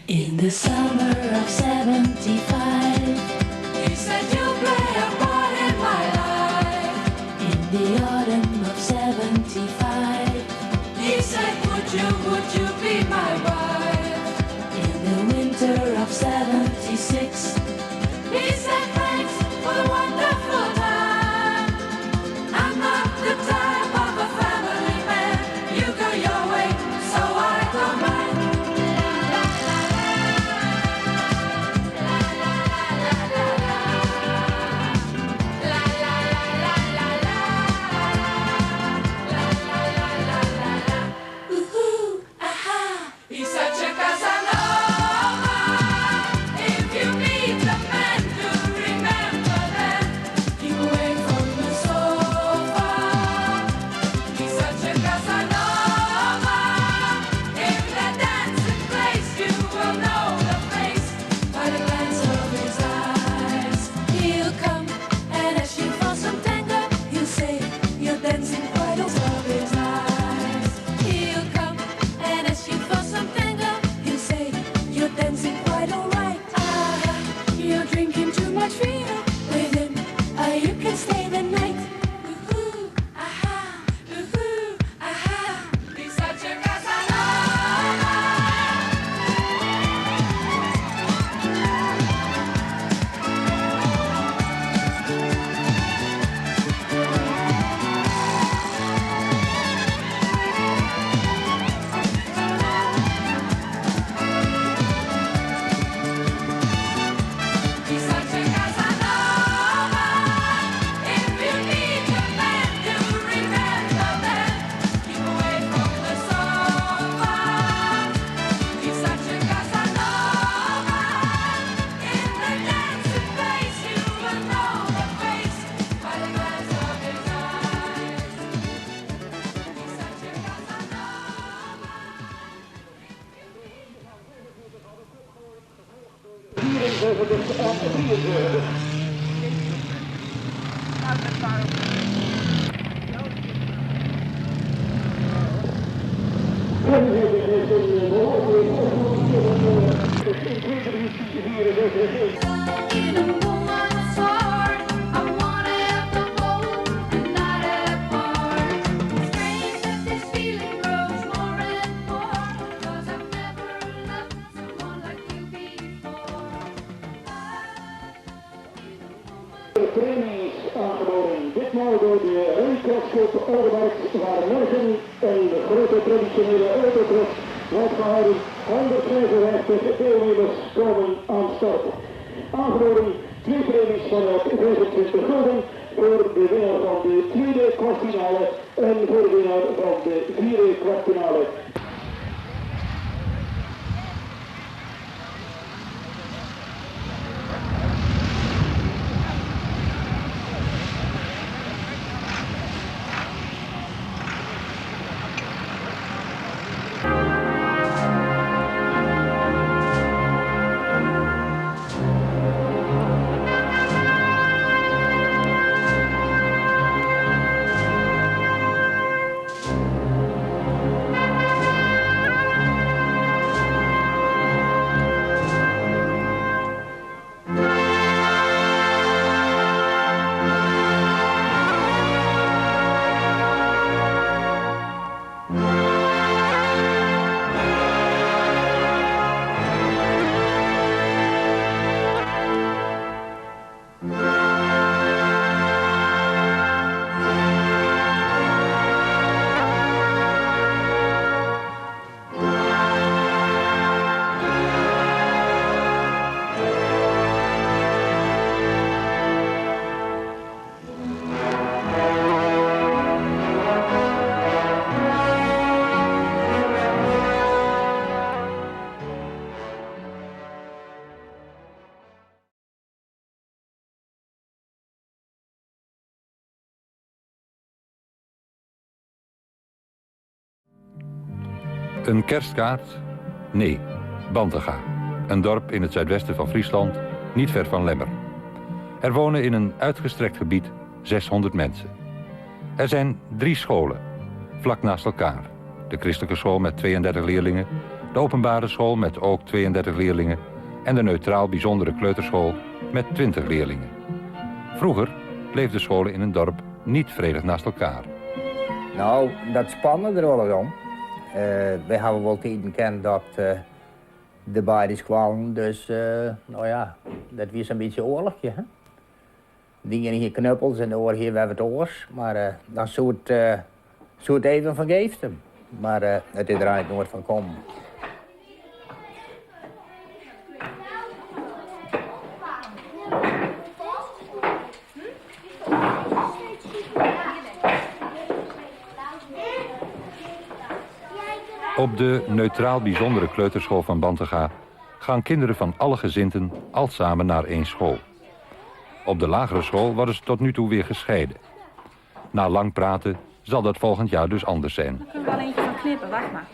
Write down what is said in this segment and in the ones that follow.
In the summer of 75, He said you play a part in my life. In the autumn of 75, He said, would you be my wife? In the winter of 76, He said, thanks for the wonderful time. I'm not the type of a family man. You go your way, so I go mine. He's such a Casanova. 72 en 73. Premies aangeboden. Ditmaal door de Racecrossclub Oldemarkt, waar morgen een grote traditionele autocross wordt gehouden. 155 deelnemers komen aan start. Aangeboden twee premies van elk 25 gulden voor de winnaar van de tweede kwartfinale en voor de winnaar van de vierde kwartfinale. Een kerstkaart? Nee, Bantega. Een dorp in het zuidwesten van Friesland, niet ver van Lemmer. Er wonen in een uitgestrekt gebied 600 mensen. Er zijn drie scholen, vlak naast elkaar. De christelijke school met 32 leerlingen, de openbare school met ook 32 leerlingen en de neutraal bijzondere kleuterschool met 20 leerlingen. Vroeger leefden scholen in een dorp niet vredig naast elkaar. Nou, dat spande er wel eens om. Wij hebben wel tijden kend dat de beide kwamen, dus nou ja, dat was een beetje oorlogje. Hè? Die ene hier knuppels en de oor hier weer wat oors, maar dan zou het even van geeften. Maar het is er eigenlijk nooit van komen. Op de neutraal bijzondere kleuterschool van Bantega gaan kinderen van alle gezinten al samen naar één school. Op de lagere school worden ze tot nu toe weer gescheiden. Na lang praten zal dat volgend jaar dus anders zijn. Daar kunnen we wel eentje van knippen, wacht maar.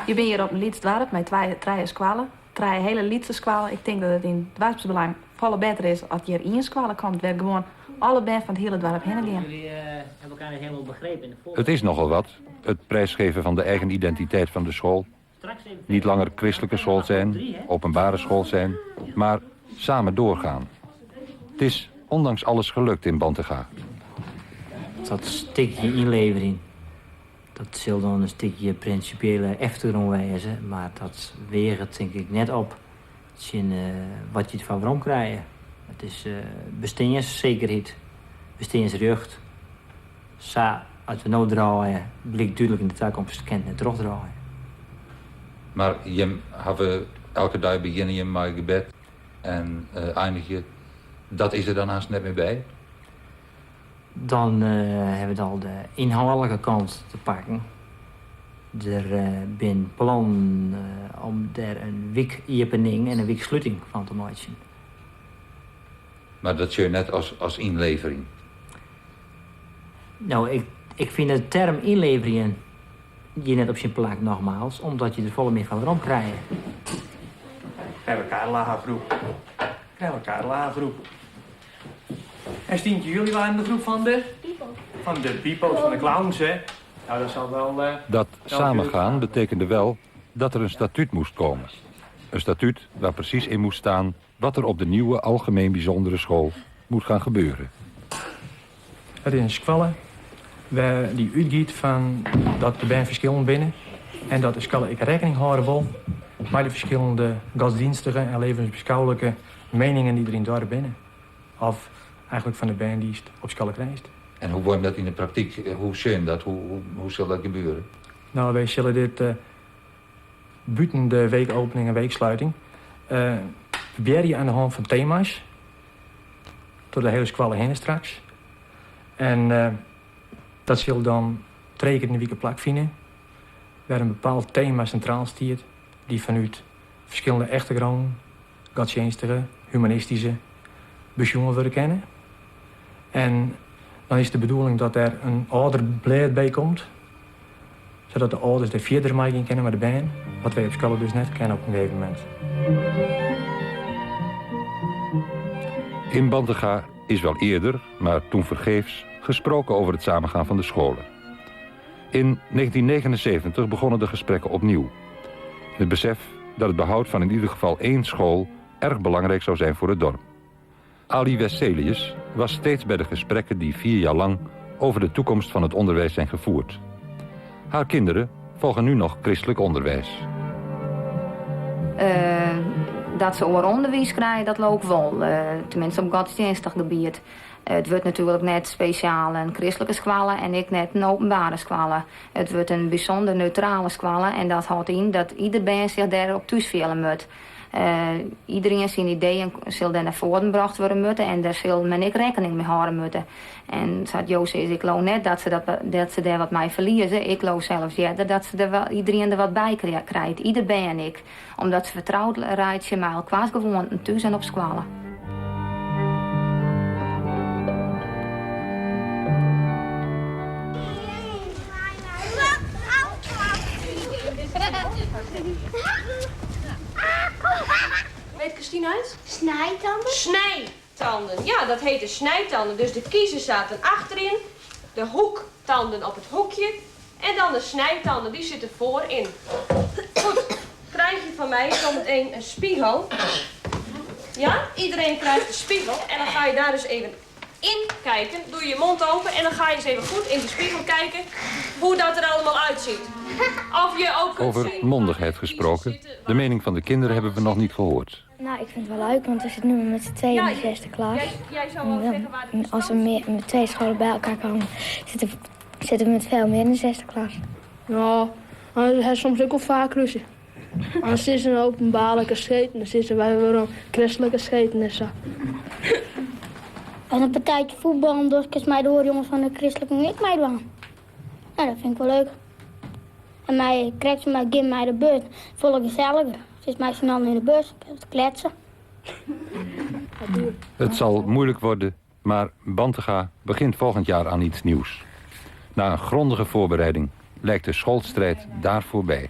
Je bent hier op een lyts dorp met twee squalen. Twee hele lytse squalen. Ik denk dat het in het dorpsbelang volle beter is als hier één squalen komt. Waar gewoon alle band van het hele dorp heen gaan. Jullie hebben elkaar niet helemaal begrepen in de Het is nogal wat, het prijsgeven van de eigen identiteit van de school. Niet langer christelijke school zijn, openbare school zijn, maar samen doorgaan. Het is ondanks alles gelukt in Bantega. Dat stukje inlevering, dat zal dan een stukje principiële achtergrond wezen, maar dat weegt denk ik net op in wat je ervan waarom krijgt. Het is bestaanszekerheid, bestaansrecht. Sa, als we nou draaien, blijkt duidelijk in de toekomst kent het terugdraaien. Maar je hebben elke dag beginnen je met gebed en eindig je. Dat is er dan haast net meer bij? Dan hebben we al de inhoudelijke kant te pakken. Er zijn plannen om daar een weekopening en een weeksluiting van te maken. Maar dat zie je net als inlevering? Nou, ik vind de term inlevering je net op zijn plak nogmaals, omdat je er volle meer van waarom krijgt. Krije we elkoar Krije we elkoar groep. En Stientje, jullie waren de groep van de? Van de pipo's, van de clowns, hè? Nou, dat zal wel... Dat samengaan betekende wel dat er een statuut moest komen. Een statuut waar precies in moest staan wat er op de nieuwe algemeen bijzondere school moet gaan gebeuren. Het is een skoalle waar die uitgaat van dat de bern verschillen binnen en dat de skoalle ek rekening hâlde wol mei de verschillende godsdienstige en levensbeschouwelijke meningen die er in het dorp binnen. Of eigenlijk van de bern die op skoalle krijgt. En hoe wordt dat in de praktijk? Hoe zie dat? Hoe zal dat gebeuren? Nou, wij zullen dit buiten de weekopening en weeksluiting proberen aan de hand van thema's tot de hele skoalle heen straks. En dat zal dan 3 keer in de week plak vinden, waar een bepaald thema centraal staat, die vanuit verschillende achtergronden, godsdienstige, humanistische, besjoen worden kennen. En dan is de bedoeling dat er een ouderbeleid bij komt, zodat de ouders er verder mee gaan kennen met de band, wat wij op school dus net kennen op een gegeven moment. In Bantega is wel eerder, maar toen vergeefs, gesproken over het samengaan van de scholen. In 1979 begonnen de gesprekken opnieuw. In het besef dat het behoud van in ieder geval 1 school erg belangrijk zou zijn voor het dorp. Ali Wesselius was steeds bij de gesprekken die 4 jaar lang over de toekomst van het onderwijs zijn gevoerd. Haar kinderen volgen nu nog christelijk onderwijs. Dat ze oor onderwijs krijgen, dat loopt wel. Tenminste op godsdienstig gebied. Het wordt natuurlijk net speciaal een christelijke skoalle en ik net een openbare skoalle. Het wordt een bijzonder neutrale skoalle en dat houdt in dat ieder bern zich daarop thuisvelen moet. Iedereen zijn ideeën zal daar naar voren gebracht worden moeten en daar zal men ik rekening mee houden moeten. En zoals Joost zei, ik geloof net dat ze daar wat mee verliezen. Ik geloof zelfs eerder dat ze er wel, iedereen er wat bij krijgt. Ieder ben ik. Omdat ze vertrouwd rijdt ze maar elkaar gewoon thuis en op skoalle. Weet Christine uit? Snijtanden? Snijtanden, ja, dat heet de snijtanden. Dus de kiezen zaten achterin, de hoektanden op het hoekje en dan de snijtanden, die zitten voorin. Goed, krijg je van mij zometeen een spiegel. Ja, iedereen krijgt een spiegel en dan ga je daar dus even in kijken. Doe je je mond open en dan ga je eens even goed in de spiegel kijken hoe dat er allemaal uitziet. Of je ook kunt Over zien. mondigheid gesproken, de mening van de kinderen hebben we nog niet gehoord. Nou, ik vind het wel leuk, want we zitten nu met z'n tweeën in de zesde klas. Jij zou wel En dan, zeggen waar de als we met 2 scholen bij elkaar komen, zitten we met veel meer in de zesde klas. Ja, maar hij heeft soms ook wel vaak ruzie. Anders is een openbare scheten, dan zitten wij weer een christelijke scheten en zo. En een partijtje voetbal, omdat ik mij door jongens van de christelijke ik mij doen. Nou, dat vind ik wel leuk. En mij krijgt ze maar geen mij de beurt. Voel ik gezelliger. Ze is mij snel in de bus, ik heb te kletsen. Het zal moeilijk worden, maar Bantega begint volgend jaar aan iets nieuws. Na een grondige voorbereiding lijkt de schoolstrijd daar voorbij.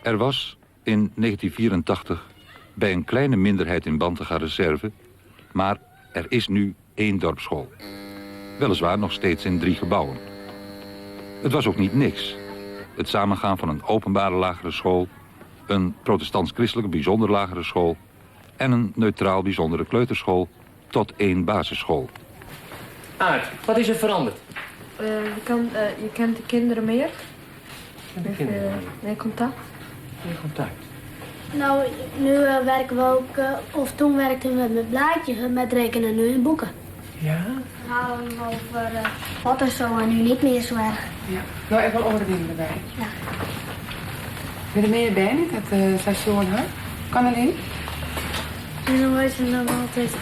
Er was in 1984 bij een kleine minderheid in Bantega reserve, maar er is nu 1 dorpsschool. Weliswaar nog steeds in 3 gebouwen. Het was ook niet niks. Het samengaan van een openbare lagere school, een protestants-christelijke bijzonder lagere school en een neutraal bijzondere kleuterschool tot 1 basisschool. Aart, wat is er veranderd? Je kent de kinderen meer. De kinderen meer. Meer contact. Meer contact. Nou, nu werken we ook, of toen werkten we met blaadjes, met rekenen, nu in boeken. Ja? Verhalen over wat en zo en nu niet meer zo erg. Ja, nou even wel andere dingen erbij. Ja. Ben je er meer bij niet, het station, hè? Kan alleen? En dan wij zijn dan altijd,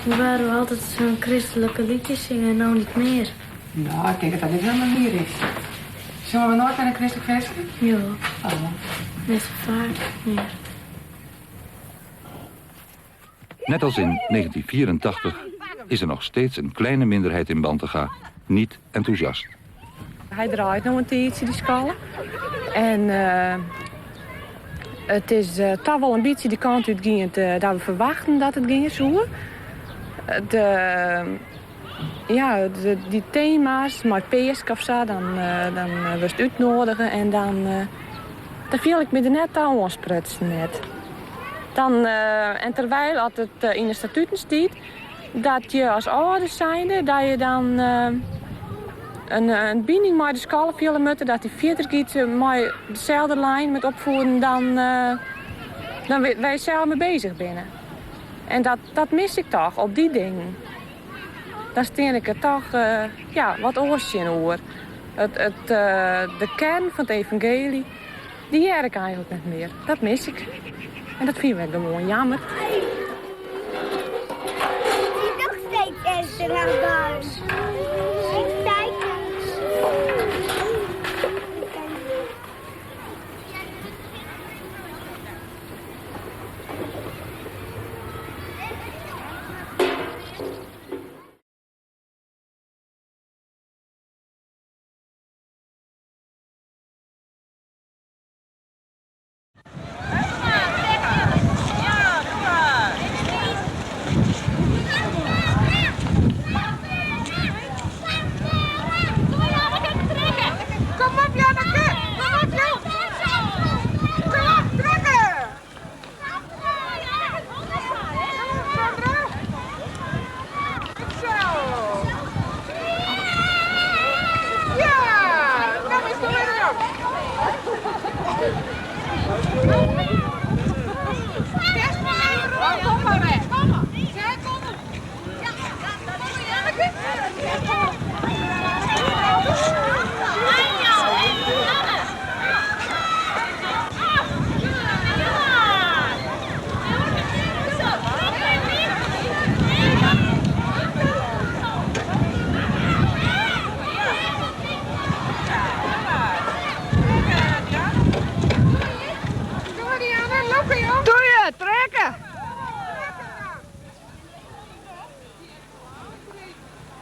toen waren we altijd zo'n christelijke liedjes zingen en nou niet meer. Nou, ik denk dat dat niet helemaal meer is. Zongen we nooit naar een christelijk feestje? Ja. Oh. Net zo vaak meer. Net als in 1984 is er nog steeds een kleine minderheid in Bantega Niet enthousiast. Hy draait no in tiidsje, dy skoalle. En it is toch wol in bytsje de kant útgien dat we ferwachten dat it gean soe. De, ja, dy tema's mei Peaske of sa, dan, dan wurdst útnoadige en dan, dan fiel ik my der net ta oansprutsen net. Dan, en terwijl as it yn de statuten stiet dat je as âlders zijnde, dat je dan in bining mei de skoalle fiele moatte, dat dy fierder giet mei deselde lijn met opvoeden dan, dan wy sels mei bezich binne. En dat, dat mis ik toch op dy dingen. Dan stean ik der toch ja, wat oars tsjinoer. It, it, de kearn fan it evangeelje, dy hear ik eigenlik net mear. Dat mis ik. En dat fyn ik gewoan jammer. Nog steeds erger Kom op, Janneke! Kom op, joh! Kom op, trekken! Kom op, Sandra! Goed zo! Ja! Nou is het weer erop! Kom maar weg! Kom maar! Zij komen! Ja, kom maar, Janneke! Doe je, trekken!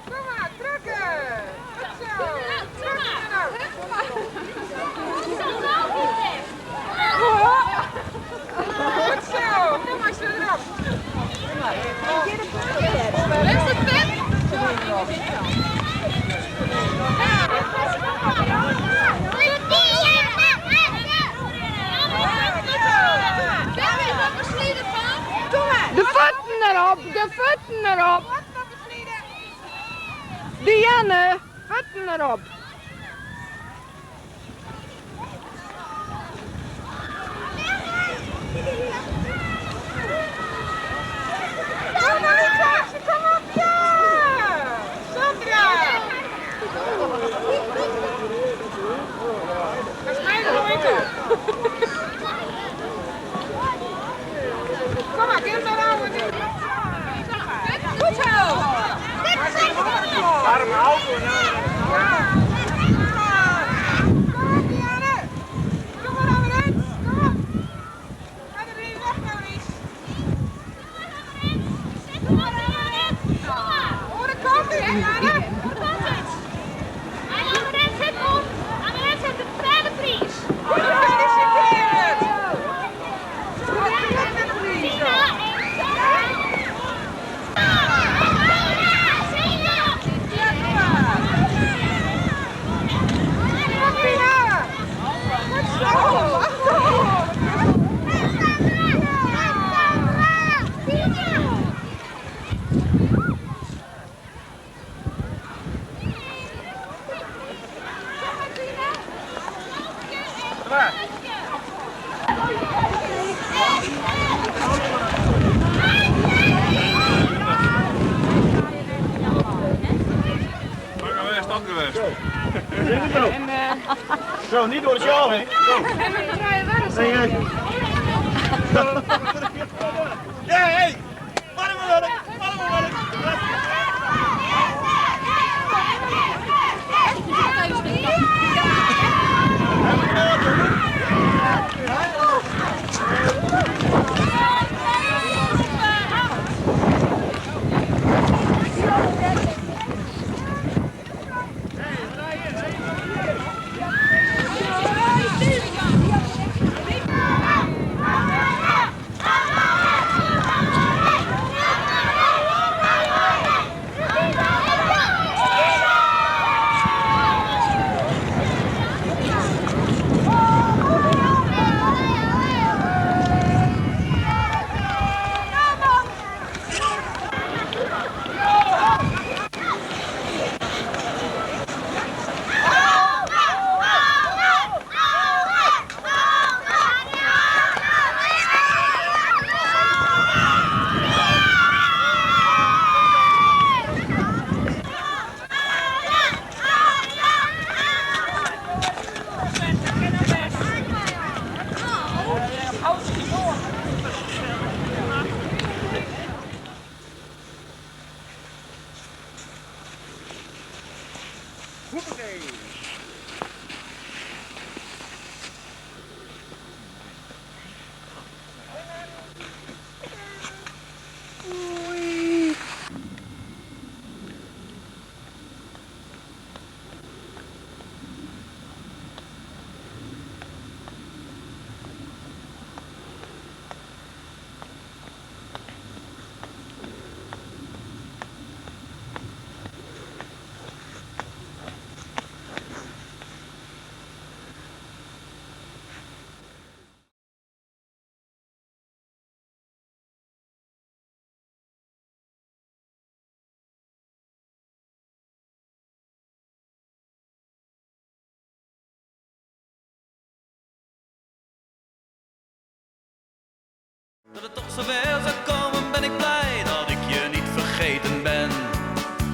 Kom maar, trekken! Goed zo! Trekken nou! Goed zo! Kom maar, zet erop! Is het vet? De voeten erop, de voeten erop. Dianne, voeten erop. Kom maar, Lisa! Kom op, ja! Sandra! Dat is mijn nooit. Kom maar, geef maar aan. Goed zo! Waarom auto nou? Ja! Kom op, Dianne! Kom maar, Amarant! Kom op! Ga er weer weg nou eens! Oh, daar komt het, Dianne! Gefeliciteerd! Terug naar de prijs. Kom op, Pina! Goed zo! Geweest, geweest. Zo, niet door de sjaal heen. Zo. En we draaien wel eens. Nee, nee. Ja, hé! Warme werk, warme werk. Hoppakee. Dat het toch zover zou komen, ben ik blij dat ik je niet vergeten ben.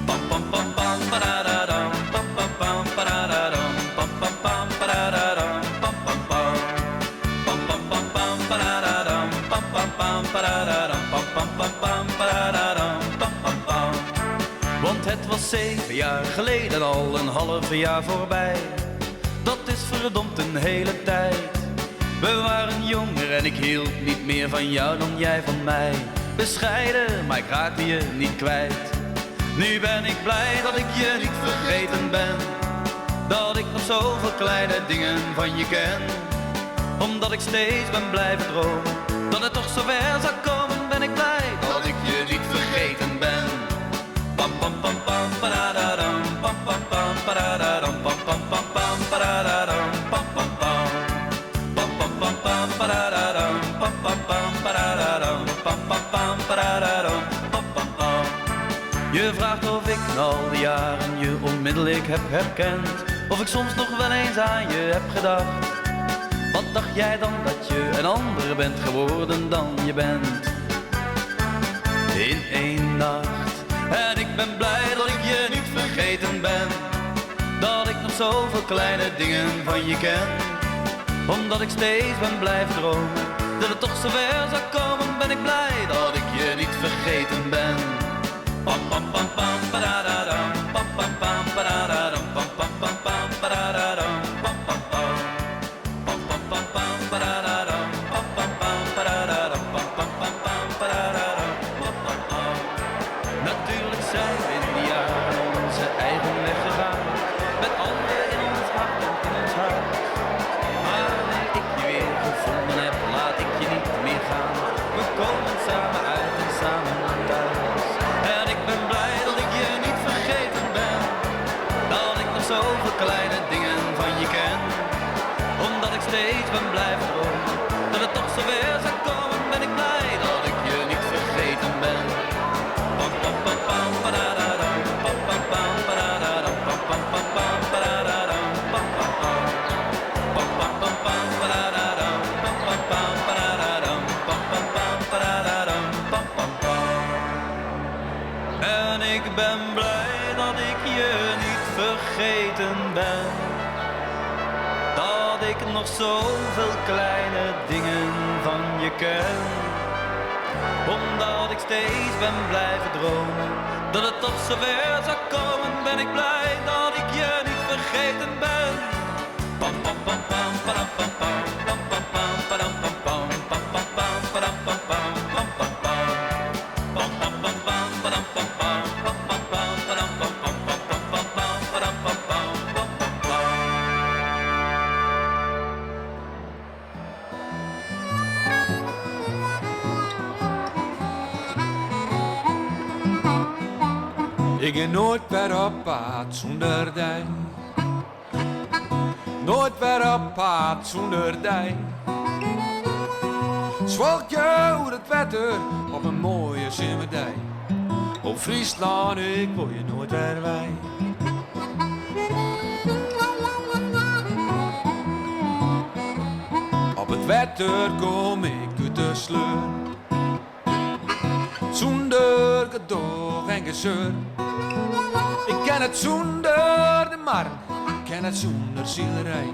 Pam pam pam pam paradaram, pam pam pam paradaram, pam pam pam paradaram, pam pam pam. Pam pam pam pam paradaram, pam pam pam paradaram, pam pam pam pam paradaram, pam pam pam. Want het was 7 jaar geleden al een half jaar voorbij. Dat is verdomd een hele tijd. We waren jonger en ik hield niet meer van jou dan jij van mij. Bescheiden, maar ik raakte je niet kwijt. Nu ben ik blij dat ik je niet vergeten ben. Dat ik nog zoveel kleine dingen van je ken. Omdat ik steeds ben blijven dromen. Dat het toch zover zou komen, ben ik blij dat ik je niet vergeten ben. Pam pam pam pam paradaram, pam pam pam paradaram, pam pam pam pam paradaram, pam pam pam. Pam pam pam pam paradaram, pam pam pam paradaram, pam pam pam paradaram, pam pam pam. Je vraagt of ik na al die jaren je onmiddellijk heb herkend. Of ik soms nog wel eens aan je heb gedacht. Wat dacht jij dan dat je een ander bent geworden dan je bent? In één nacht. En ik ben blij dat ik je niet vergeten ben. Dat ik nog zoveel kleine dingen van je ken. Omdat ik steeds ben blijven dromen. Dat het toch zover zou komen, ben ik blij dat ik je niet vergeten ben. Pam pam pam pam paradaram, pam pam pam paradaram, pam pam pam pam paradaram, pam pam pam. Pam pam pam pam paradaram, pam pam pam paradaram, pam pam pam pam paradaram, pam pam pam. Natuurlijk zijn we in die jaren onze eigen weg gegaan. Met anderen in ons hart en in ons huis. Maar nu ik je weer gevonden heb, laat ik je niet meer gaan. We komen samen uit en samen thuis. En ik ben blij dat ik je niet vergeten ben. Dat ik nog zoveel kleine dingen van je ken. Omdat ik steeds ben blijven dromen. Dat het toch zover zou komen, ben ik blij dat ik je niet vergeten ben. Pam pam pam pam paradaram, pam pam pam paradaram, pam pam pam pam paradaram, pam pam pam. Pam pam pam pam paradaram, pam pam pam paradaram, pam pam pam paradaram, pam pam pam. En ik ben blij dat ik je niet vergeten ben. Dat ik nog zoveel kleine dingen van je ken. Omdat ik steeds ben blijven dromen. Dat het toch zover zou komen, ben ik blij dat ik je niet vergeten ben. Pam pam pam pam padam pam pam pam pam pam padam pam pam pam pam pam padam pam pam pam pam pam. Pam pam pam pam padam pam pam pam pam pam padam pam pam pam pam pam pam padam pam pam pam pam pam. Ik ga nooit weer op pad zonder dij. Nooit weer op pad zonder dij. Zwalk je oer het wetter op een mooie zimmerdij. Op Friesland, ik wil je nooit weer wij. Op het wetter kom ik uit de sleur. Zonder gedoog en gezeur. Ik ken het zonder de mar, ik ken het zonder zielerij.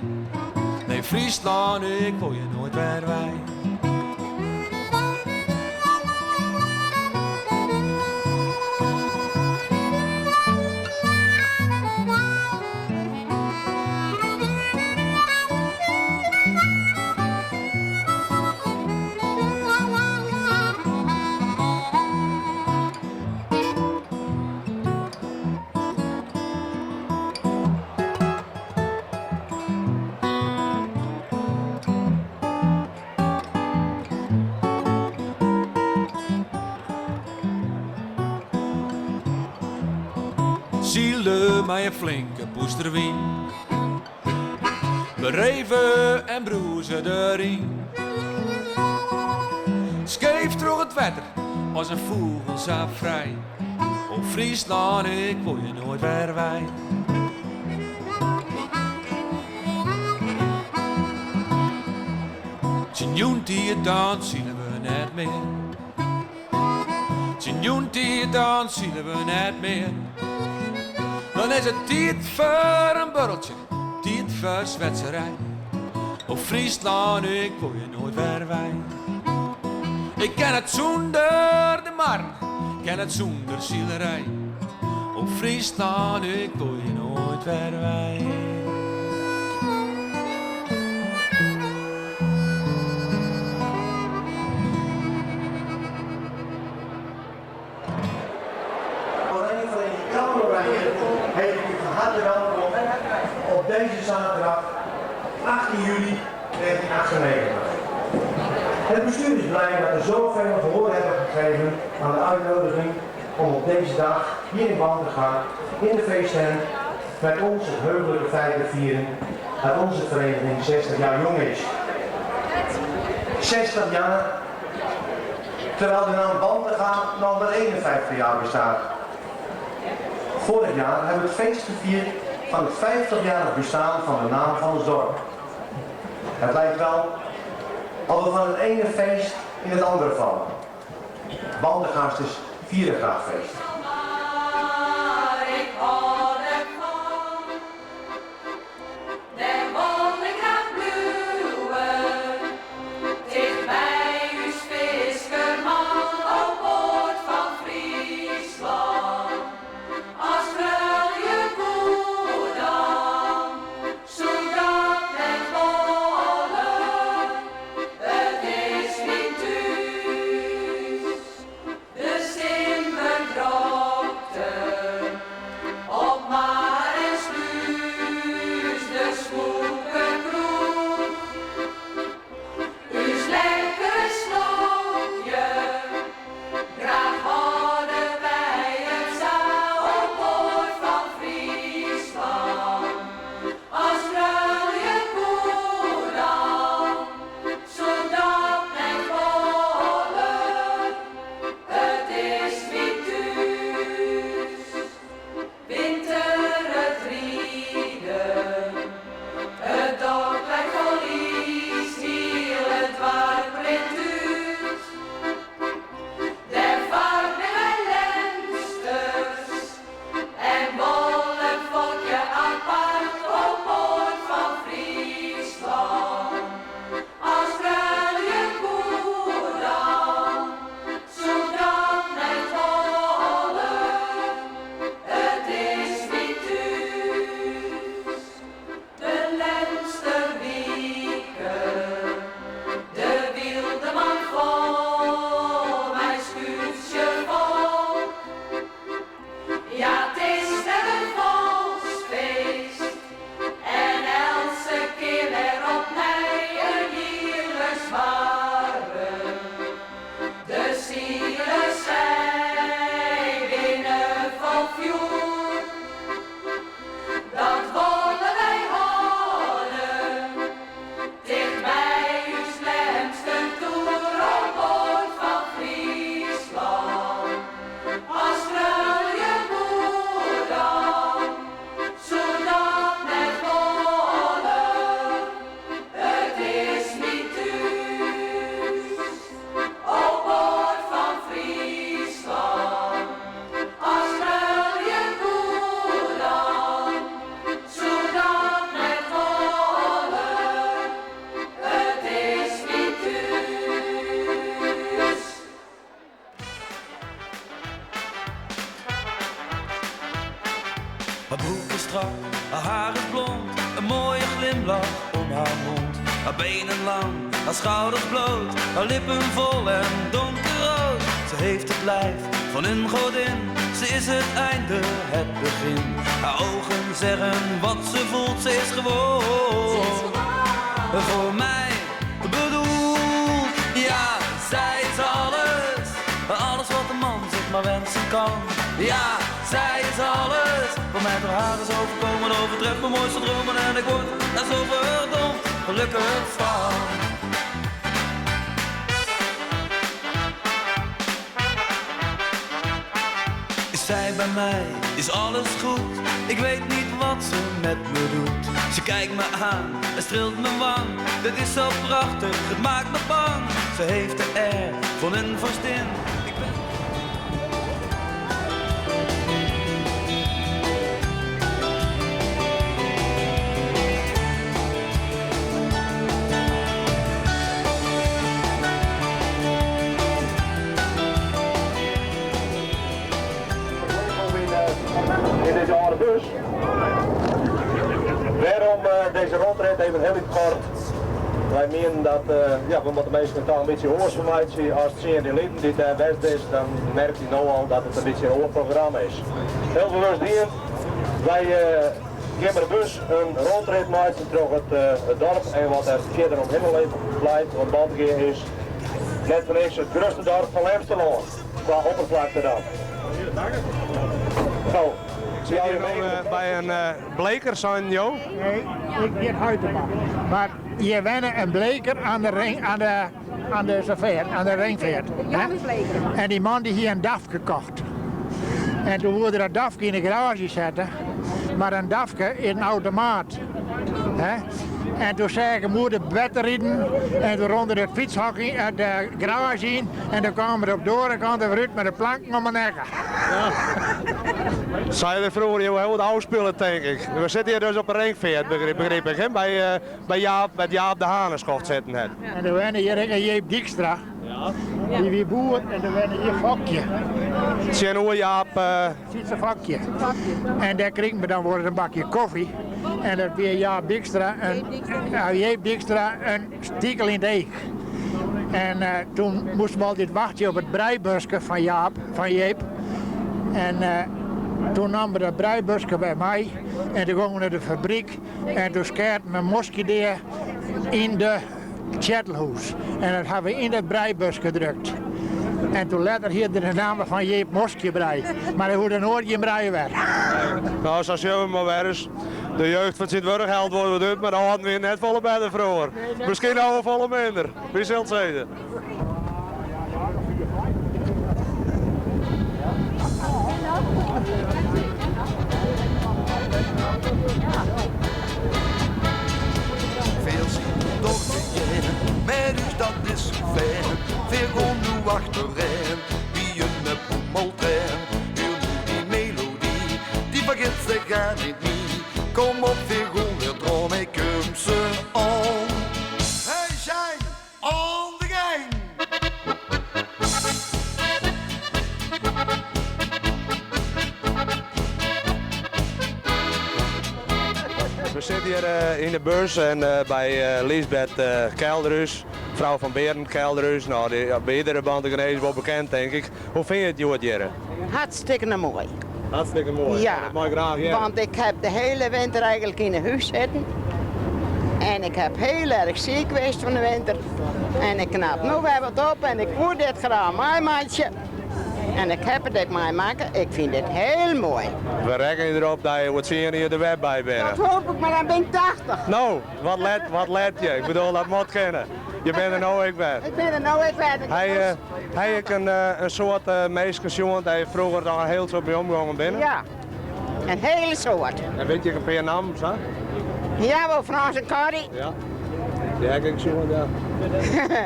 Nee, Friesland, ik wil je nooit weer wij. Sile mei in flinke pûster wyn. We reve en brûze deryn. Skeef troch it wetter as in fûgel sa frij. O Fryslân, ik wol je noait wer wei. Tsjin jûntiid dan sile we net mear. Tsjin jûntiid dan sile we net mear. Dan is it tiid foar in buorreltsje, tiid foar swetserij. O Fryslân, ik wol je noait wer wei. Ik kin net sûnder de marren, kin net sûnder silerij. O Fryslân, ik wol je noait wer wei. Oranje Gouden Oranje heet ik u van harte welkom op deze zaterdag 18 juli 1998. Het bestuur is blij dat er zoveel gehoor hebben gegeven aan de uitnodiging om op deze dag hier in Bantega in de feesttent met ons het heugelijke feit te vieren dat onze vereniging 60 jaar jong is. 60 jaar, terwijl de naam Bantega nog maar 51 jaar bestaat. Vorig jaar hebben we het feest gevierd van het 50-jarig bestaan van de naam van ons dorp. Het lijkt wel alsof we van het ene feest in het andere vallen. Bantegasters vieren graag feest. Mar ik hâld derfan, dêr wol ik graach bliuwe. Ticht by ús fiskerman o poat fan Fryslân. As froulju koe dan soe dat net wolle. It is myn thús, de simmerdrokte. Op mar en slús, de smûke kroech. Ús lekkere slokje, graach hâlde wy it sa o poat fan Fryslân. As froulju koe dan soe dat net wolle. It is myn thús, winter it riden. It dok leit fol iis, hiel it doarp rint út. Dêrfoar binne wy Lemsters en wol in folkje apart o poat fan Fryslân. As froulju koe dan soe dat net wolle. It is myn thús, de Lemster wiken, de Wyldeman fol mei skûtsjefolk. Ja, it is wer in folksfeest en eltse kear wer opnij in jierliks barren. De silers sy binne fol fjoer, dat wolle wy hâlde. Ticht by ús Lemster toer o poat fan Fryslân. As froulju koe dan soe dat net wolle. It is myn thús, o poat fan Fryslân. As froulju koe dan soe dat net wolle. It is myn thús. Haar broek is strak, haar haar is blond, een mooie glimlach om haar mond. Haar benen lang, haar schouders bloot, haar lippen vol en donkerrood. Ze heeft het lijf van een godin, ze is het einde, het begin. Haar ogen zeggen wat ze voelt, ze is gewoon, voor mij bedoeld. Ja, zij is alles, alles wat een man zich maar wensen kan. van. Ja, zij is alles. Wat mij door haar is overkomen, overtreft mijn mooiste dromen. En ik word daar zo verdomd gelukkig van. Is zij bij mij, is alles goed. Ik weet niet wat ze met me doet. Ze kijkt me aan en streelt mijn wang. Dit is zo prachtig, het maakt me bang. Ze heeft de air van een vorstin. Ik ben... In deze oude bus. Waarom deze rondrit even heel kort. Wij menen dat ja, we moeten mensen toch een beetje oors vermijden. Als het zien die lieden die daar west is, dan merkt hij nou al dat het een beetje een oorprogramma is. Heel bewust hier. Wij gaan met de bus een rondrit maken door het dorp en wat er verder omheen blijft, want Bantegea is net voor niks het grootste dorp van Lemsterland, qua oppervlakte dan. Zo. Ik zit hier nu bij een bleker, zijn Jo? Nee, ik ben Huytema. Maar je wennen een bleker aan de ring, aan de serveert, aan de ringveert. Ja, die bleker. En die man die hier een DAF gekocht. En toen wilde dat DAF in de garage zetten. Maar een DAFke is een automaat. Hè? En toen zei ik, moet de bed rijden. En toen ronde het fietshok in, de garage in. En toen kwamen we op de andere kant weer uit met de planken om mijn nek. Ja. Zij er vroeger heel wat afspullen, denk ik. We zitten hier dus op een ringveert, begreep ik, hè? Bij Jaap, bij Jaap de Haneschoft zitten. Hè? En er werden hier een Jeep Dijkstra. Ja. Die wie boer en er werden hier Fokje. Tjen hoe Jaap? Zit zijn Fokje. En daar kregen we dan worden een bakje koffie. En dat weer Jaap Dijkstra een, ja, Jeep Dijkstra een stiekel in de eek. En toen moesten we altijd wachten op het breibusje van Jaap, van Jeep. En toen namen we dat breibusje bij mij en toen gingen we naar de fabriek en toen skeerden we een moskedeer in de chattelhoes. En dat hebben we in dat breibus gedrukt. En toen later hier de naam van Jeep Moskjebrei. Maar hij hoorde nooit geen brei werd. Nou, zo zullen we maar weer eens. De jeugd van Sint-Wurg helpt worden we maar dan hadden we net volle bij de vroeger. Misschien nou wel volle minder. Wie zal het zeggen? Veel zien toch te maar dus dat is zo ver. Veel gaan nu achterin, wie een boemeltrein. Huur nu die melodie, die vergeet zich gaan niet niet. Kom op, veel gaan weer droom, ik kom ze aan. Wij zijn on the gang. We zitten hier in de bus en bij Liesbeth Kelderhuis, vrouw van Berend Kelderhuis. Nou, die, ja, bij iedere Bantegenees wel bekend, denk ik. Hoe vind je het, Joert Jerre? Hartstikke mooi. Hartstikke mooi. Ja. Dat mag ik graag, ja. Want ik heb de hele winter eigenlijk in het huis zitten. En ik heb heel erg ziek geweest van de winter. En ik knap nu weer wat op en ik moet dit graag meemaken. En ik heb het mij maken. Ik vind het heel mooi. We rekenen erop dat je wat zien hier de web bij bent. Dat hoop ik, maar dan ben ik 80. Nou, wat let je? Ik bedoel, dat moet kennen. Je bent er nou ik ben. Ik ben er nou ik ben. Hij heeft een soort meisje dat je vroeger dan heel zo bij omgegaan binnen. Ja, een hele soort. En weet je een paar namen, zo? Ja, wel Frans en Corrie. Ja, die heb ik zo, ja.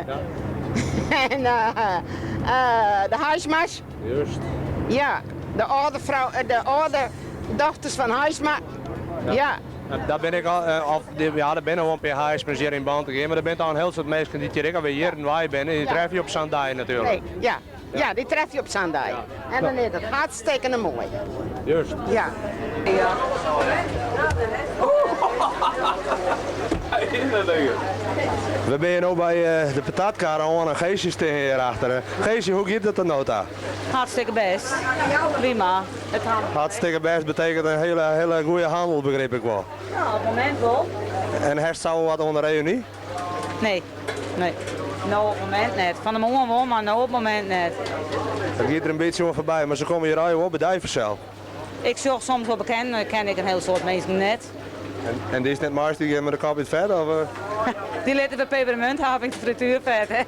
Ja. En de Huismas. Juist. Ja, de oude vrouw, de oude dochters van Huisma. Ja. Ja. Daar ben ik al of, die, ja, daar ben ik al een paar Huismas hier in Bantegea, maar er bent al een heel soort mensen die hier ook alweer hier en wij zijn en die Ja. tref je op Zandij natuurlijk. Nee, ja. Ja, die tref je op Zandij. Ja. En dan is het hartstikke mooi. Juist. Ja. Ja. We zijn nu bij de patatkar aan en Geesje staan hier achter. Geesje, hoe gaat het dan nota? Hartstikke best. Prima. Het handel. Hartstikke best betekent een hele, hele goede handel, begreep ik wel. Ja, op het moment wel. En herst zou wat onder reunie? Nee, nee. Nou op het moment net. Van de morgen wel, maar nou op het moment net. Dat giet der in bytsje oan foarby, mar se komme hjir allegear wol by dy fansels. Ik sjoch soms wol bekenden, mar ken ik in hiel soad minsken net. En dy is net meist, dy gean mei de kop yn it fet, of? Dy litte we pepermunt hawwe yn it frituerfet, hè.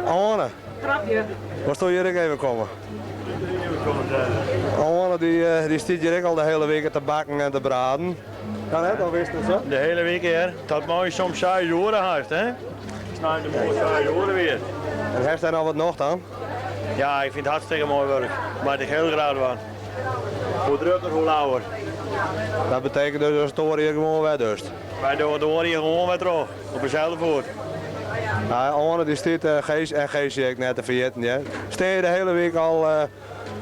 Oane. Grapje. Wolsto hjir ek even komme? Oane dy stiet hjir ek al de hiele wike te bakken en te braden. Kan net, of is it sa? De hiele wike hear. Tot moarn soms seis oere hast, hè? Sneintemoarn seis oere weer. En hast dêr noch wat nocht oan? Ja, ik fyn it hartstikke moai wurk. Moat ik hiel graach dwaan. Hoe drukker, hoe lauwer. Dat betekent dus dat it oare jier gewoan wer dochst? Wy dogge it oare jier gewoan wer troch, op deselde foet. Nou, Oane dy stiet, Gees en Geesje ek net te ferjitten, hear. Stean je de hiele wike al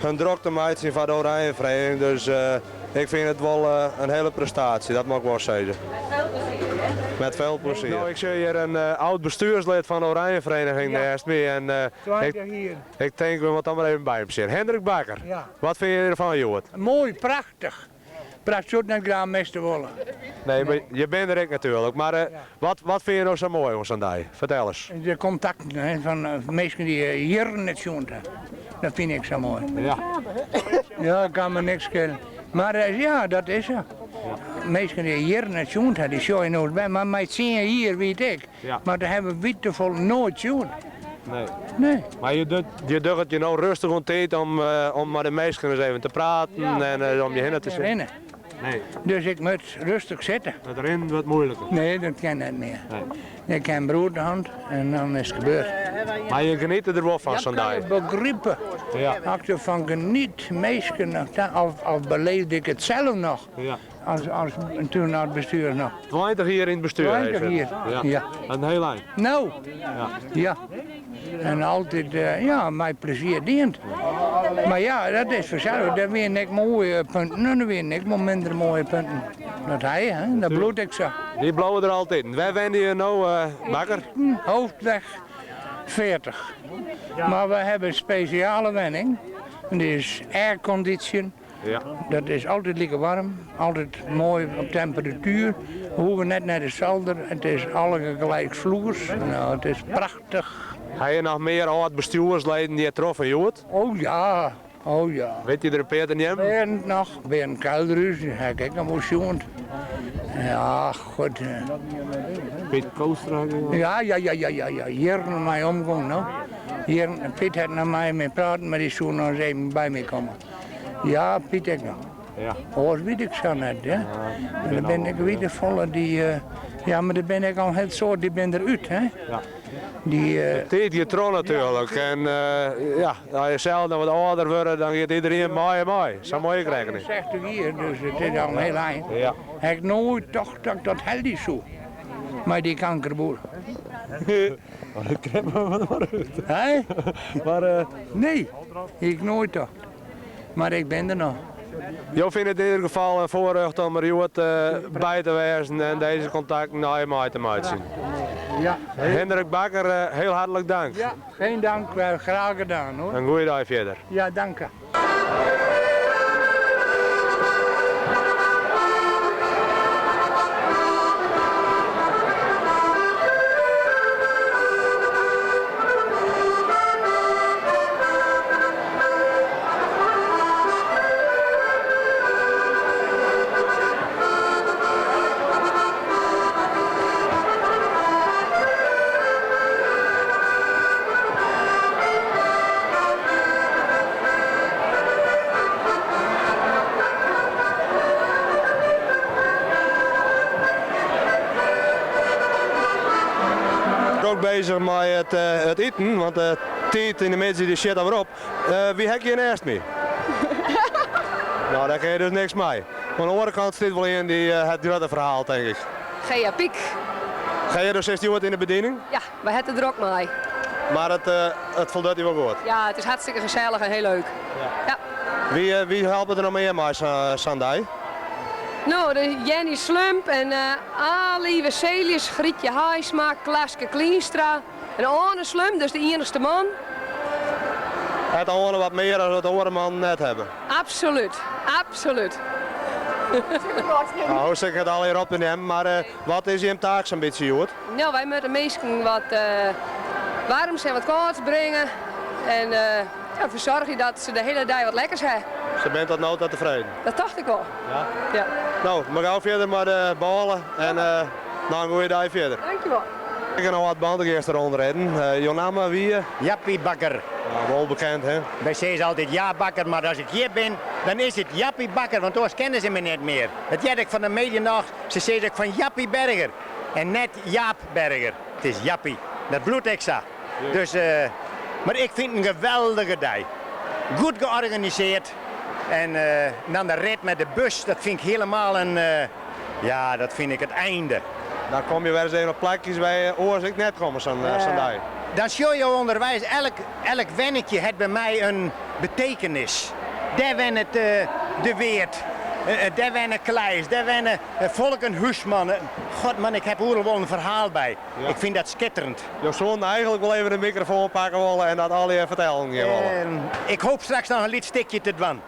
hun drok te meitsjen foar de Oranjevereniging, dus ik fyn it wol in hiele prestaasje, dat mei ik wol sizze. Met veel plezier. No, ik sjoch hjir in oud bestuurslid fan de Oranjevereniging nêst my en ik tink we moatte dan mar even by him sjen. Hendrik Bakker, wat fine je derfan hjoed? Moai, prachtich. Pracht soe it net graach misse wolle. Nee, mar je binne der ek natuerlik. Mar wat, wat fine je no sa moai oan sa'n dei? Fertel ris. De kontakten hè, fan minsken dy't je jierren net sjoen ha. Dat fyn ik sa moai. Ja. Ja, kan me niks skele. Mar ja, dat is sa. Minsken dy't je jierren net sjoen ha, dy sjogge je noait wer. Mar mei tsien jier wie ik. Ja. Mar dêr hawwe wy te folle noait sjoen. Nee. Nee. Mar je docht je docht it je no rêstich oan tiid om, om mei de minsken ris even te praten en om je hinne te sjen. Rinne. Nee. Dus ik moat rêstich sitte. It rinnen wurdt muoiliker. Nee, dat kin net mear. Nee. Ik ha in beroerte hân en dan is it gebeurd. Mar je geniete der wol fan sa'n dei. Dat kan je begripe. Ja. As ik derfan geniet, minsken, of, of beleefde ik it sels noch. Ja. As, as, toen as bestuur noch. 20 jier yn it bestuur. 20 jier, ja. ja. In hiel ein. No, ja. ja. En altyd, ja, mei plezier dien. Mar ja, dat is fansels, der wiene ek moaie punten en der wiene ek wol minder moaie punten. Dat hy, hè, dat bliuwt ek sa. Dy bliuwe der altyd. Wêr wenne je no, Bakker? Hoofdweg 40. Mar we hawwe in spesjale wenning. Dy is aircondition. Ja. Dat is altyd like waarm, altyd moai op temperatuer. We hoege net nei de solder, it is allegear gelijkvloers. No, it is prachtich. Ha je noch mear âld bestjoersleden hjir troffen hjoed? Oh ja, oh ja. Wit je der in pear te neamen? Berend noch, Berend Kuiderhuis, dy ha ik ek noch wol sjoen. Ja, goed. Piet Koostra? Ja, ja, ja, ja, ja, ja. Jierren mei omgong, no. Jierren, Piet hat noch mei my praten, mar dy soe noch ris even by my komme. Ja, Piet ek noch. Ja. Oars wit ik sa net, hè. Der binne ek wite folle dy, ja, mar der binne ek al in hiel soad dy binne der út, hè. Ja. Dy, De tiid giet troch natuerlik en ja, as je sels dan wat âlder wurde, dan giet iderien mei en mei. Sa moat je rekkenje. 60 jier, dus it is al in hiel ein. Ja. Ha ik noait tocht dat ik dat helje soe, mei dy kankerboel. Oh, dat krijt me wat mar út. Hè? Mar, Nee, hie ik noait tocht. Mar ik bin der noch. Jo fine it yn ieder gefal in foarrjocht om der hjoed by te wêzen en dizze kontakten nei mei te meitsjen. Ja. Hendrik Bakker, hiel hartlik dank. Ja, geen dank, graach gedaan hoor. In goede dei fierder. Ja, dank. Drok bezich mei it, it iten, want de tiid yn de middei dy sjit alwer op. Wie ha ik hjir nêst my? No, dêr kin je dus niks mei. Oan de oare kant stiet wol ien dy hat it grutte ferhaal, tink ik. Gea Piek. Gea, do sitst hjoed yn de bediening? Ja, wy hawwe it der drok mei. Mar it, it foldocht dy wol goed? Ja, it is hartstikke gesellich en hiel leuk. Ja. Wie, wie helpe der noch mear mei sa'n dei? No, de Jenny Slump en Ali Wesselius, Grietje Haaisma, Klaske Klienstra en Arne Slump, dus de iennichste man. Hat Arne wat mear as wat oare mannen net hawwe? Absolút, absolút. No, sil ik it allegear op te nimmen, mar wat is jim taak sa'n bytsje hjoed? No, wy moatte minsken wat waarms en wat kâlds bringe. En ja, fersoargje dat se de hiele dei wat lekkers ha. Se binne tot no ta tefreden? Dat tocht ik wol. Ja? Ja. No, mar gau fierder mei de bôle en noch in goede dei fierder. Dankjewol. Ik ha noch wat Bantegeaster rûnrinnen. Jo namme wie? Jappie Bakker. Ja, wol bekend, hè? Wy sizze altyd Jaap Bakker, mar as ik hjir bin, dan is it Jappie Bakker, want oars kenne se my net mear. Dat hear ik fan de middei noch, se sizze ek fan Jappie Berger en net Jaap Berger. It is Jappie. Dat bliuwt ek sa. Dus, mar ik fyn it in geweldige dei. Goed georganiseerd en dan de rit mei de bus, dat fyn ik hielemaal in, ja, dat fyn ik it einde. Dan komme je wer ris even op plakjes wêr't je oars ek net komme sa'n dei. Dan sjogge jo ûnderweis, elk, elk wenninkje hat by my in betekenis. Dêr wennet de Weert, dêr wenne Kleis, dêr wenne Volken Huisman. God man, ik ha oeral wol in ferhaal by. Ik fyn dat skitterend. Jo soenen eigenlik wol even de mikrofoan pakke wolle en dat allegear fertellen gean wolle. Ik hoop straks noch in lyts stikje te dwaan.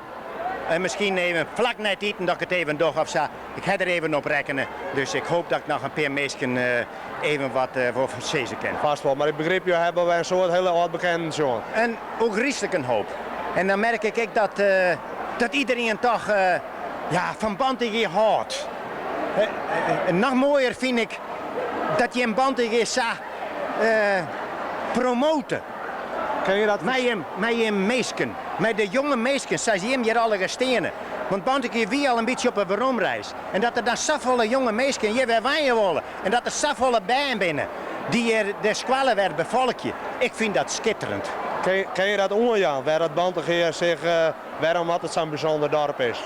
En miskien even flak nei it iten dat ik it even doch of sa. Ik ha der even op rekkene, dus ik hoop dat ik noch in pear minsken even wat foar sizze kin. Fêst wol, mar ik begryp jo hawwe wer in soad hiele âld-bekenden sjoen. In ôfgryslike hoop. En dan merk ik ek dat, dat iederien toch ja, fan Bantegea hâldt. Noch moaier fyn ik dat jim Bantegea sa promote. Kin je dat Mei jim, mei jim minsken, mei de jonge minsken sa's jim hjir allegear steane. Want Bantegea wie al in bytsje op 'e weromreis. En dat der dan safolle jonge minsken hjir wer wenje wolle en dat der safolle bern binne dy't hjir de skoalle wer befolkje, ik fyn dat skitterend. Kin je dat oanjaan, wêr dat Bantegea sich, wêrom at it sa'n bysûnder dorp is?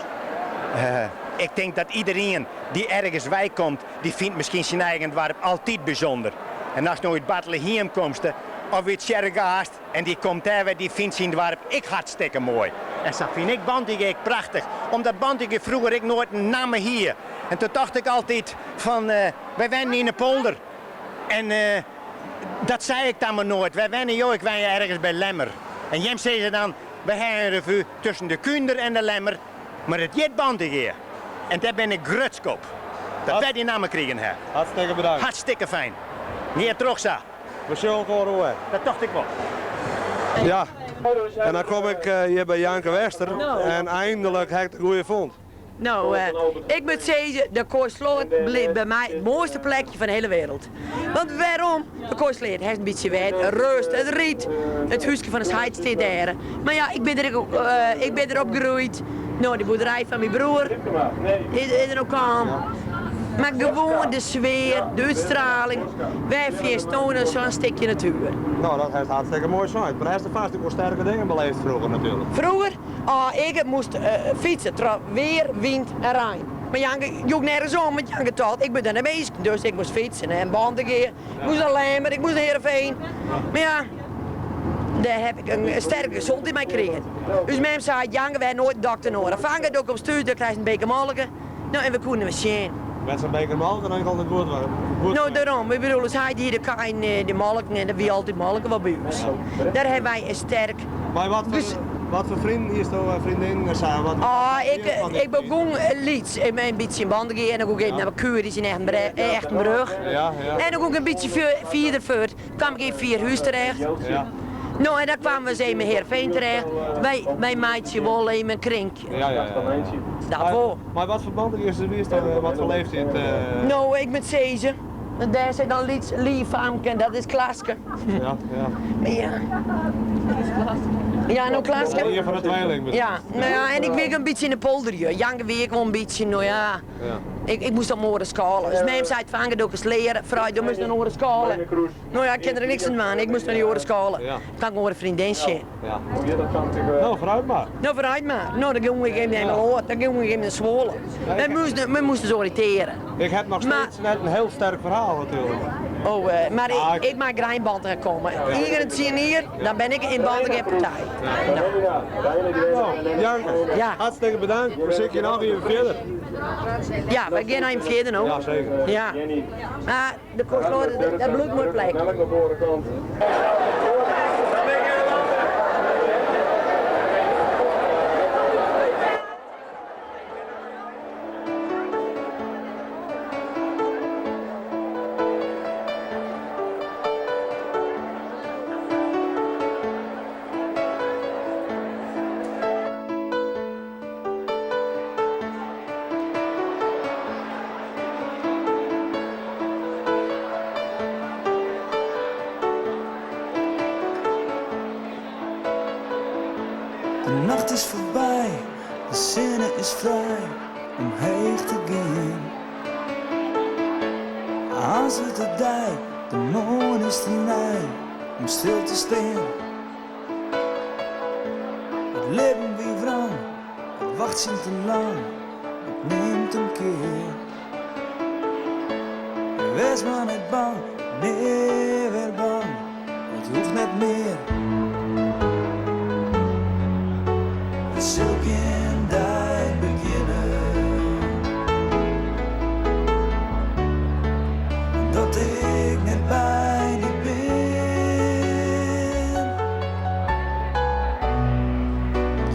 Ik tink dat iederien dy't ergens weikomt, dy fynt miskien syn eigen doarp altyd bysûnder. En ast no út Bartlehiem komst of út Tsjerkgaast en dy komt dêr wer, dy fynt syn doarp ek hartstikke moai. En sa fyn ik Bantegea ek prachtich, omdat Bantegea froeger ek noait in namme hie. En toen tocht ik altyd fan, wy wennen yn 'e polder. En dat sei ik dan mar noait. Wêr wenne jo? Ik wenje ergens by Lemmer. En jim sizze dan, wy hawwe in revu tusken de Kúnder en de Lemmer. Mar it hjit Bantegea. En dêr bin ik grutsk op. Dat wy dy namme krigen ha. Hartstikke bedankt. Hartstikke fijn. Gean troch sa. We sjogge elkoar oer. Dat tocht ik wol. Ja, en dan kom ik hjir by Janke Wester en eindelijk ha ik de goede fûn. No, ik moat sizze, de Koaisloot bliuwt by my it moaiste plekje fan de hiele wereld. Want wêrom? De Koaisleat hat in bytsje wet, rêst, it rydt, it húske fan ús heit stiet dêr. Mar ja, ik bin der ek, ik bin der opgroeid. No, de boerderij fan myn broer is der no kaam. Mar gewoan de sfear, de útstraling, wêr fynst no noch sa'n stikje natuer? No, dat hast hartstikke moai sein. Mar hast fêst ek wol sterke dingen beleefd froeger natuerlik. Froeger? Oh, ik moast fytse troch weer, wyn en rein. Mar Janke joech nergens om, want Janke tocht, ik bin der net minsken, dus ik moast fytsen en Bantegea. Ik moast nei Lemmer, ik moast nei Heerenveen. Mar ja, dêr heb ik in sterke gezondheid mei krigen. Us mem sei, Janke, we ha noait in dokter noadich. Fanke, do komst thús, dan krijst in beker molke. No, en we koene wer sjen. Met sa'n beker molke dan komt it goed goed. No, dêrom. Ik bedoel, ús heit hie de kij en de molken en der wie altyd molke wol by ús. Dêr hawwe wy in sterk. Mei wat foar, wat foar vrienden hiesto, vriendinnen en sa? Wat, Ah, ik, ik begûn lyts, in bytsje yn Bantegea en dan gong ik even nei Kuris yn Echtenbrug. Ja, ja. En dan gong ik in bytsje fierder fuort, kwam ik yn Vierhuis terecht. Ja. No, en dan kwamen we eens even in Heerenveen terecht. Wy, wy meitsje wol even in krinkje. Ja, ja, ja. Dat wol. Mei wat foar Bantegeasters wiest dan, wat foar leeftiid? No, ik moat sizze, want dêr sit dan lyts lief famke en dat is Klaske. Ja, ja. Maar ja. Ja, no Klaske. Ien fan de tweeling. Ja, no ja, en ik wie ek in bytsje yn de polder, joh. Janke wie ek wol in bytsje, no ja. Ik, ik moast op in oare skoalle. Dus mem sei, fanke, do kinst leare, frij, do moast nei in oare skoalle. No ja, ik kin der niks oan dwaan, ik moast nei dy oare skoalle. Kan ik in oare freondin sjen. No, vooruit mar. No, vooruit mar. No, dan gong ik even nei Emmeloord, dan gong ik even nei Zwolle. Wy moasten, wy moasten ús oriïntearje. Ik heb noch steeds net in hiel sterk ferhaal natuerlik. Oh, mar ik, ik mei graach yn Bantegea komme. Ien kear yn 10 jier, dan bin ik yn Bantegea partij. No, Janke, ja. Hartstikke bedankt. We sykje noch even fierder. Ja, we gean even fierder no. Ja, seker. Ja. Mar de Koaisloot, dat bliuwt in moai plek. De sinne is frij om heech te gean. Aanst wurdt it dei, de moarn is te nij om stil te stean. It libben wie wrang, it wachtsjen te lang, it nimt in kear. Wês mar net bang, nea wer bang, it hoecht net mear. It sil gjin dei begjinne dat ik net by dy bin.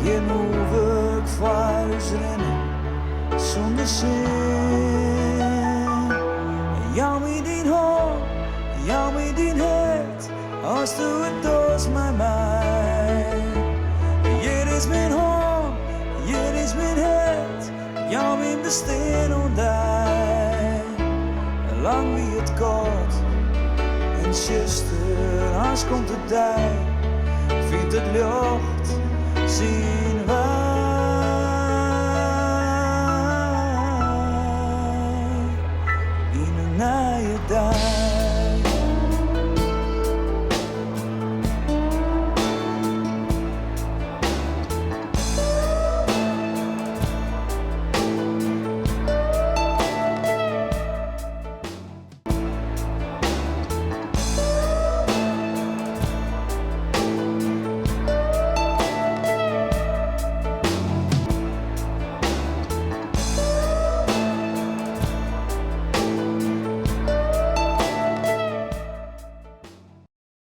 Gjin hoech ik foar ús rinnen sûnder sin. Jou my dyn hân, jou my dyn hert, asto it dochst mei my. Hjir is myn hân, hjir is myn hert, jou myn bestean oan dy. Lang wie it kâld en tsjuster, aanst komt de dei, fynt it ljocht syn.